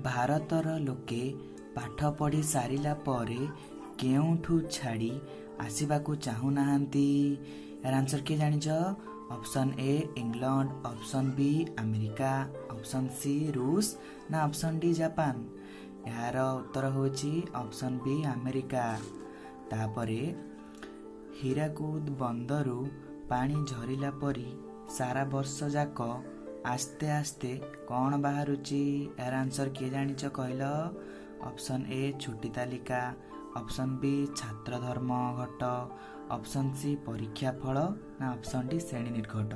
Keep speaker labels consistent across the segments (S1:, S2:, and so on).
S1: ଭାରତର ଲୋକେ ପାଠ ପଢ଼ି ସାରିଲା ପରେ କେଉଁଠୁ ଛାଡ଼ି ଆସିବାକୁ ଚାହୁଁନାହାନ୍ତି? ଏହାର ଆନ୍ସର କିଏ ଜାଣିଛ? Option A England, option B America, option C ରୁଷ ନା ଅପସନ୍ ଡି ଜାପାନ। ଏହାର ଉତ୍ତର ହେଉଛି ଅପସନ୍ ବି ଆମେରିକା। ତାପରେ, ହୀରାକୁଦ ବନ୍ଧରୁ ପାଣି ଝରିଲା ପରି ସାରା ବର୍ଷ ଯାକ ଆସ୍ତେ ଆସ୍ତେ କ'ଣ ବାହାରୁଛି? ଏହାର ଆନ୍ସର କିଏ ଜାଣିଛ କହିଲ? ଅପସନ୍ ଏ ଛୁଟି ତାଲିକା, ଅପସନ୍ ବି ଛାତ୍ର ଧର୍ମ ଘଟ, ଅପସନ୍ ସି ପରୀକ୍ଷା ଫଳ ନା ଅପସନ୍ ଡି ଶ୍ରେଣୀ ନିର୍ଘଟ।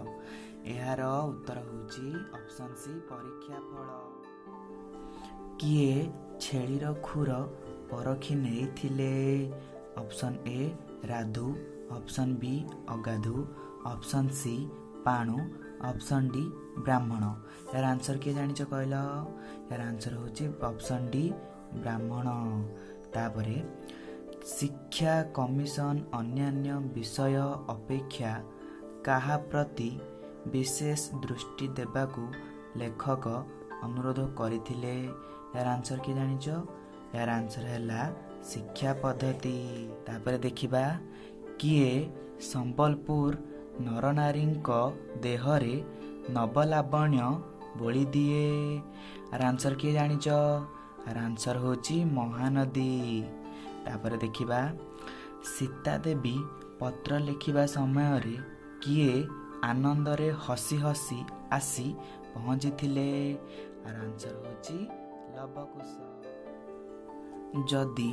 S1: ଏହାର ଉତ୍ତର ହେଉଛି ଅପସନ୍ ସି ପରୀକ୍ଷା ଫଳ। କିଏ ଛେଳିର ଖୁର ପରଖି ନେଇଥିଲେ? Option A Radhu, option B Agadhu, option C Panu, option D ବ୍ରାହ୍ମଣ। ଏହାର ଆନ୍ସର କିଏ ଜାଣିଛ କହିଲ? ଏହାର ଆନ୍ସର ହେଉଛି ଅପସନ୍ ଡି ବ୍ରାହ୍ମଣ। ତାପରେ, ଶିକ୍ଷା କମିଶନ ଅନ୍ୟାନ୍ୟ ବିଷୟ ଅପେକ୍ଷା କାହା ପ୍ରତି ବିଶେଷ ଦୃଷ୍ଟି ଦେବାକୁ ଲେଖକ ଅନୁରୋଧ କରିଥିଲେ? ଏହାର ଆନ୍ସର କିଏ ଜାଣିଛ? ଏହାର ଆନ୍ସର ହେଲା ଶିକ୍ଷା ପଦ୍ଧତି। ତାପରେ ଦେଖିବା, କିଏ ସମ୍ବଲପୁର ନରନାରୀଙ୍କ ଦେହରେ ନବଲାବଣ୍ୟ ବୋଳିଦିଏ? ଏହାର ଆନ୍ସର କିଏ ଜାଣିଛ? ଏହାର ଆନ୍ସର ହେଉଛି ମହାନଦୀ। ତାପରେ ଦେଖିବା, ସୀତା ଦେବୀ ପତ୍ର ଲେଖିବା ସମୟରେ କିଏ ଆନନ୍ଦରେ ହସି ହସି ଆସି ପହଞ୍ଚିଥିଲେ? ଏହାର ଆନ୍ସର ହେଉଛି ଲବକୁଶ। ଯଦି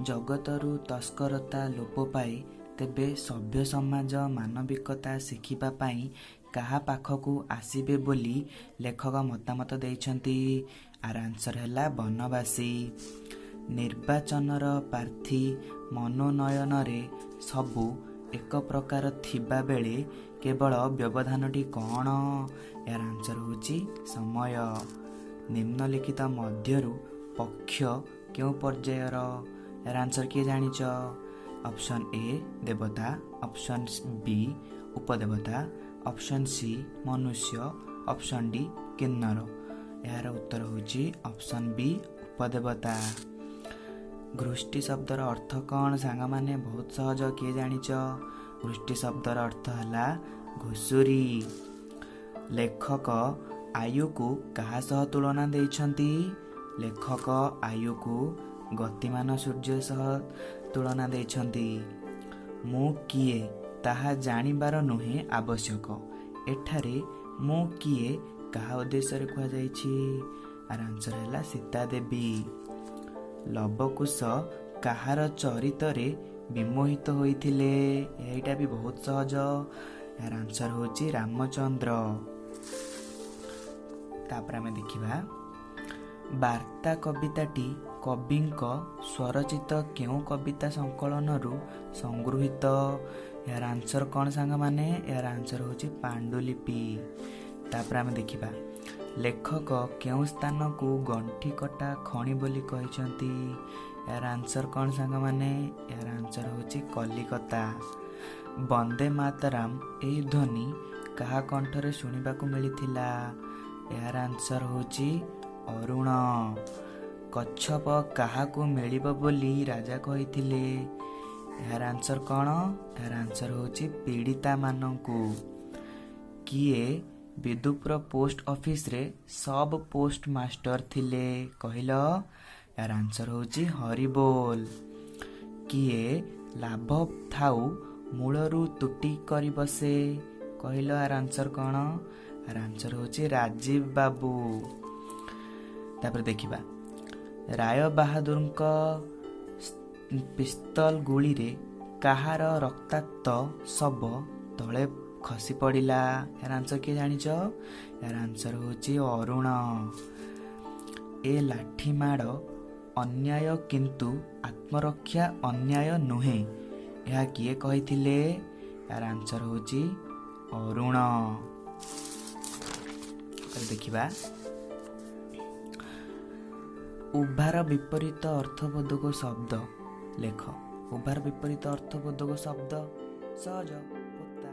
S1: ଜଗତରୁ ତସ୍କରତା ଲୋପ ପାଏ, ତେବେ ସଭ୍ୟ ସମାଜ ମାନବିକତା ଶିଖିବା ପାଇଁ କାହା ପାଖକୁ ଆସିବେ ବୋଲି ଲେଖକ ମତାମତ ଦେଇଛନ୍ତି? ଏହାର ଆନ୍ସର ହେଲା ବନବାସୀ। ନିର୍ବାଚନର ପ୍ରାର୍ଥୀ ମନୋନୟନରେ ସବୁ ଏକ ପ୍ରକାର ଥିବା ବେଳେ କେବଳ ବ୍ୟବଧାନଟି କ'ଣ? ଏହାର ଆନ୍ସର ହେଉଛି ସମୟ। ନିମ୍ନଲିଖିତ ମଧ୍ୟରୁ ପକ୍ଷ କେଉଁ ପର୍ଯ୍ୟାୟର? ଏହାର ଆନ୍ସର କିଏ ଜାଣିଛ? ଅପସନ୍ ଏ ଦେବତା, ଅପସନ୍ ବି ଉପଦେବତା, ଅପସନ୍ ସି ମନୁଷ୍ୟ, ଅପସନ୍ ଡି କିନ୍ନର। ଏହାର ଉତ୍ତର ହେଉଛି ଅପସନ୍ ବି ଉପଦେବତା। ଘୃଷ୍ଟି ଶବ୍ଦର ଅର୍ଥ କ'ଣ ସାଙ୍ଗମାନେ? ବହୁତ ସହଜ, କିଏ ଜାଣିଛ? ଘୃଷ୍ଟି ଶବ୍ଦର ଅର୍ଥ ହେଲା ଘୁଷୁରୀ। ଲେଖକ ଆୟୁକୁ କାହା ସହ ତୁଳନା ଦେଇଛନ୍ତି? ଲେଖକ ଆୟୁକୁ ଗତିମାନ ସୂର୍ଯ୍ୟ ସହ ତୁଳନା ଦେଇଛନ୍ତି। ମୁଁ କିଏ ତାହା ଜାଣିବାର ନୁହେଁ ଆବଶ୍ୟକ, ଏଠାରେ ମୁଁ କିଏ କାହା ଉଦ୍ଦେଶ୍ୟରେ କୁହାଯାଇଛି? ଏହାର ଆନ୍ସର ହେଲା ସୀତା ଦେବୀ। ଲବକୁଶ କାହାର ଚରିତରେ ବିମୋହିତ ହୋଇଥିଲେ? ଏଇଟା ବି ବହୁତ ସହଜ। ଏହାର ଆନ୍ସର ହେଉଛି ରାମଚନ୍ଦ୍ର। ତାପରେ ଆମେ ଦେଖିବା, ବାର୍ତ୍ତା କବିତାଟି କବିଙ୍କ ସ୍ୱରଚିତ କେଉଁ କବିତା ସଂକଳନରୁ ସଂଗୃହୀତ? ଏହାର ଆନ୍ସର କ'ଣ ସାଙ୍ଗମାନେ? ଏହାର ଆନ୍ସର ହେଉଛି ପାଣ୍ଡୁଲିପି। ତାପରେ ଆମେ ଦେଖିବା, ଲେଖକ କେଉଁ ସ୍ଥାନକୁ ଗଣ୍ଠି କଟା ଖଣି ବୋଲି କହିଛନ୍ତି? ଏହାର ଆନ୍ସର କ'ଣ ସାଙ୍ଗମାନେ? ଏହାର ଆନ୍ସର ହେଉଛି କଲିକତା। ବନ୍ଦେ ମାତରାମ ଏହି ଧ୍ୱନି କାହା କଣ୍ଠରେ ଶୁଣିବାକୁ ମିଳିଥିଲା? ଏହାର ଆନ୍ସର ହେଉଛି ଅରୁଣ। କଚ୍ଛପ କାହାକୁ ମିଳିବ ବୋଲି ରାଜା କହିଥିଲେ? ଏହାର ଆନ୍ସର କ'ଣ? ଏହାର ଆନ୍ସର ହେଉଛି ପୀଡ଼ିତାମାନଙ୍କୁ। କିଏ ବିଦୁପୁର ପୋଷ୍ଟ ଅଫିସରେ ସବ୍ ପୋଷ୍ଟ ମାଷ୍ଟର ଥିଲେ କହିଲ? ଏହାର ଆନ୍ସର ହେଉଛି ହରିବୋଲ। କିଏ ଲାଭ ଥାଉ ମୂଳରୁ ତୁଟି କରି ବସେ କହିଲ? ଏହାର ଆନ୍ସର କ'ଣ? ଏହାର ଆନ୍ସର ହେଉଛି ରାଜୀବ ବାବୁ। ତାପରେ ଦେଖିବା, ରାୟ ବାହାଦୁରଙ୍କ ପିସ୍ତଲ ଗୁଳିରେ କାହାର ରକ୍ତାକ୍ତ ଶବ ତଳେ ଖସି ପଡ଼ିଲା? ଏହାର ଆନ୍ସର କିଏ ଜାଣିଛ? ଏହାର ଆନ୍ସର ହେଉଛି ଅରୁଣ। ଏ ଲାଠି ମାଡ଼ ଅନ୍ୟାୟ, କିନ୍ତୁ ଆତ୍ମରକ୍ଷା ଅନ୍ୟାୟ ନୁହେଁ, ଏହା କିଏ କହିଥିଲେ? ଏହାର ଆନ୍ସର ହେଉଛି ଅରୁଣ। ଦେଖିବା, ଉଭାର ବିପରୀତ ଅର୍ଥବୋଧକ ଶବ୍ଦ ଲେଖ। ଉଭାର ବିପରୀତ ଅର୍ଥବୋଧକ ଶବ୍ଦ ସହଜ, ପୋତା।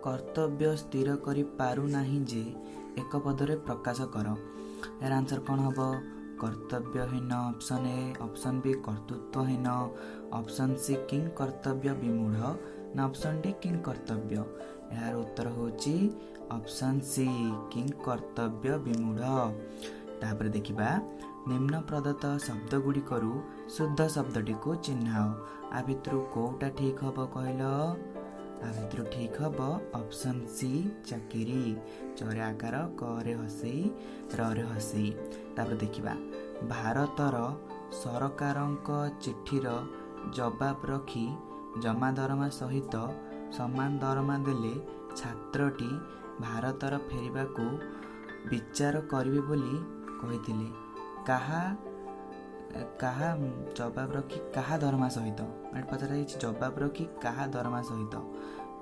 S1: କର୍ତ୍ତବ୍ୟ ସ୍ଥିର କରି ପାରୁନାହିଁ ଯେ, ଏକ ପଦରେ ପ୍ରକାଶ କର। ଏହାର ଆନ୍ସର କ'ଣ ହେବ? କର୍ତ୍ତବ୍ୟହୀନ ଅପସନ୍ ଏ, ଅପସନ୍ ବି କର୍ତ୍ତୃତ୍ୱହୀନ, ଅପସନ୍ ସି କିଂ କର୍ତ୍ତବ୍ୟ ବିମୂଢ଼, ନା ଅପସନ୍ ଡି କିଂ କର୍ତ୍ତବ୍ୟ। ଏହାର ଉତ୍ତର ହେଉଛି ଅପସନ୍ ସି କିଂ କର୍ତ୍ତବ୍ୟ ବିମୂଢ଼। ତାପରେ ଦେଖିବା, ନିମ୍ନ ପ୍ରଦତ୍ତ ଶବ୍ଦ ଗୁଡ଼ିକରୁ ଶୁଦ୍ଧ ଶବ୍ଦଟିକୁ ଚିହ୍ନାଅ। ଆ ଭିତରୁ କୋଉଟା ଠିକ୍ ହବ କହିଲ? ଆ ଭିତରୁ ଠିକ୍ ହବ ଅପସନ୍ ସି ଚାକିରି, ଚରେ ଆକାର, କରେ ହସେଇ, ରରେ ହସେଇ। ତାପରେ ଦେଖିବା, ଭାରତର ସରକାରଙ୍କ ଚିଠିର ଜବାବ ରଖି ଜମା ଦରମା ସହିତ ସମାନ ଦରମା ଦେଲେ ଛାତ୍ରଟି ଭାରତର ଫେରିବାକୁ ବିଚାର କରିବେ ବୋଲି କହିଥିଲେ। କାହା ଜବାବ ରଖି କାହା ଦରମା ସହିତ? ଏଠି ପଚରା ହେଇଛି ଜବାବ ରଖି କାହା ଦରମା ସହିତ।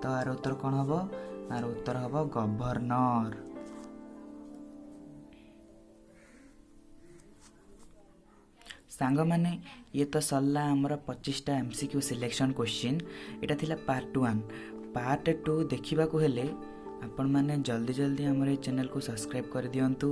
S1: ତ ଆର ଉତ୍ତର କ'ଣ ହବ? ଆର ଉତ୍ତର ହବ ଗଭର୍ଣ୍ଣର। ସାଙ୍ଗମାନେ, ଇଏ ତ ସରିଲା ଆମର 25ଟା MCQ selection question. ଏଇଟା ଥିଲା ପାର୍ଟ 1। ପାର୍ଟ 2 ଦେଖିବାକୁ ହେଲେ ଆପଣମାନେ ଜଲ୍ଦି ଜଲ୍ଦି ଆମର ଏଇ ଚ୍ୟାନେଲକୁ ସବସ୍କ୍ରାଇବ୍ କରିଦିଅନ୍ତୁ,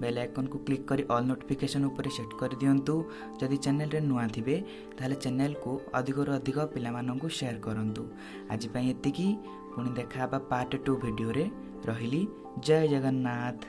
S1: ବେଲ୍ ଆଇକନ୍କୁ କ୍ଲିକ୍ କରି ଅଲ୍ ନୋଟିଫିକେସନ୍ ଉପରେ ସେଟ୍ କରିଦିଅନ୍ତୁ। ଯଦି ଚ୍ୟାନେଲରେ ନୂଆ ଥିବେ, ତାହେଲେ ଚ୍ୟାନେଲକୁ ଅଧିକରୁ ଅଧିକ ପିଲାମାନଙ୍କୁ ସେୟାର କରନ୍ତୁ। ଆଜି ପାଇଁ ଏତିକି, ପୁଣି ଦେଖା ହେବା ପାର୍ଟ 2 ଭିଡ଼ିଓରେ। ରହିଲି, ଜୟ ଜଗନ୍ନାଥ।